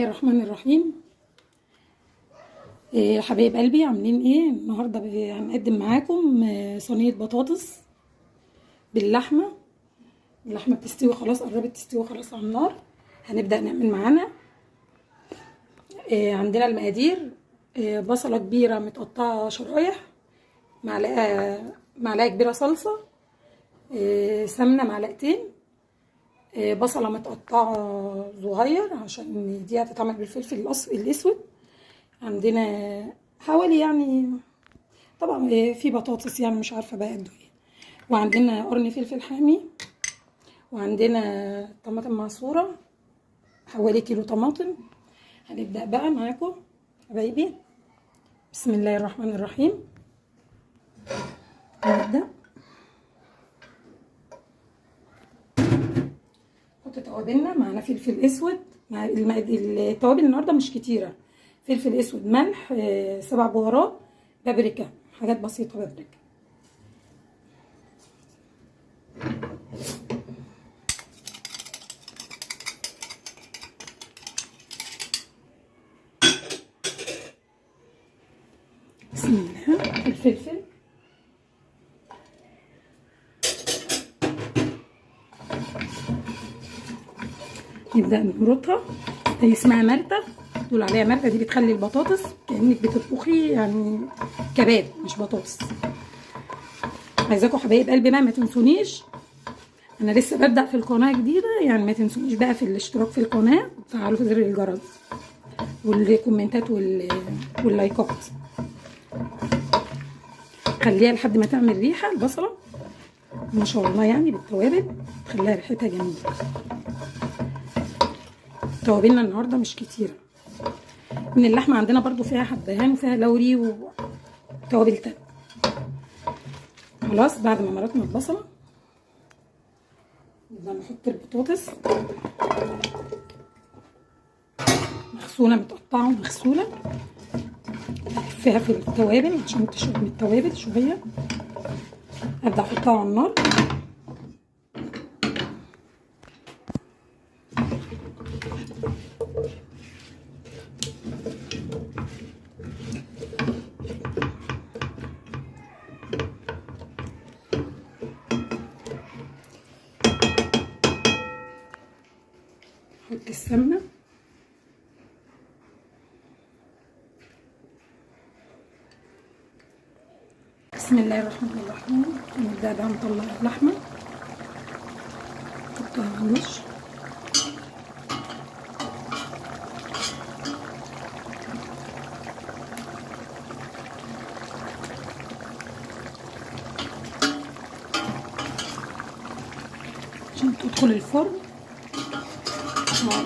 الرحمن الرحيم. إيه حبايب قلبي، عاملين ايه النهارده؟ هنقدم معاكم صينية بطاطس باللحمه. اللحمة بتستوي خلاص، قربت تستوي خلاص على النار. هنبدا نعمل معانا. إيه عندنا المقادير؟ إيه، بصله كبيرة متقطعه شرايح، معلقه كبيرة صلصه، إيه سمنه معلقتين، إيه بصله متقطعه صغير عشان دي هتتعمل بالفلفل الاسود. عندنا حوالي يعني طبعا في بطاطس، يعني مش عارفه بقى قد ايه، وعندنا قرن فلفل حامي، وعندنا طماطم معصوره حوالي كيلو طماطم. هنبدا بقى معاكم حبايبي. بسم الله الرحمن الرحيم. هنبدا نحط توابلنا. معانا فلفل اسود، مع التوابل النهارده مش كتيرة، فلفل اسود، ملح، 7 بهارات، بابريكا، حاجات بسيطة، بابريكا. بسم الله. الفلفل، نبدأ نمرطها. هي اسمها مرتة، تقول عليها مرتة، دي بتخلي البطاطس كأنك بتطبخي يعني كباب مش بطاطس. عايزاكم حبايب قلبي بقى ما تنسونيش، انا لسه ببدأ في القناة جديدة، يعني ما تنسونيش بقى في الاشتراك في القناة، وتفعلوا زر الجرس والكومنتات واللايكات. خليها لحد ما تعمل ريحة البصلة ما شاء الله، يعني بالتوابل تخليها ريحتها جميلة. توابلنا النهارده مش كتيرة. من اللحمة عندنا برضو فيها حبهان وفيها لوري وتوابل تانية. خلاص بعد ما مرطنا البصله نبدا نحط البطاطس مغسوله، متقطعه ومغسوله، فيها في التوابل عشان تشرب من التوابل شوية. ابدا احطها على النار. نحط السمنة، بسم الله الرحمن الرحيم. نبدا بقى نطلع اللحمة، نحطها على الوش. عشان تدخل الفرن.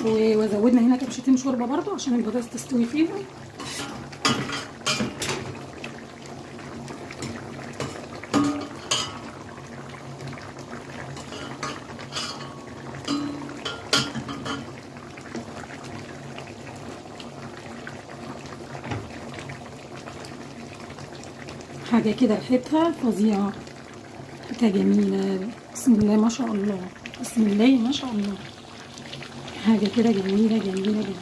وزودنا هنا كبشتين شوربة برضو عشان البطاطس تستوي فيها. حاجة كده ريحتها فظيعة، ريحتها جميلة، بسم الله ما شاء الله، بسم الله ما شاء الله، حاجة كده جميلة جميلة جميلة.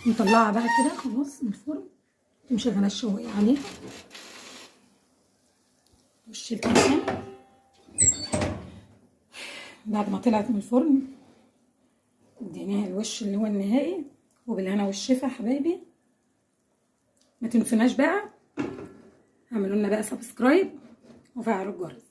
نطلعها بقى كده خلاص من الفرن، مشغله الشوايه عليها وش الكمان. بعد ما طلعت من الفرن اديناها الوش اللي هو النهائي، وبالهنا والشفا حبايبي. ما تنسوناش بقى، اعملوا لنا بقى subscribe وفعلوا الجرس.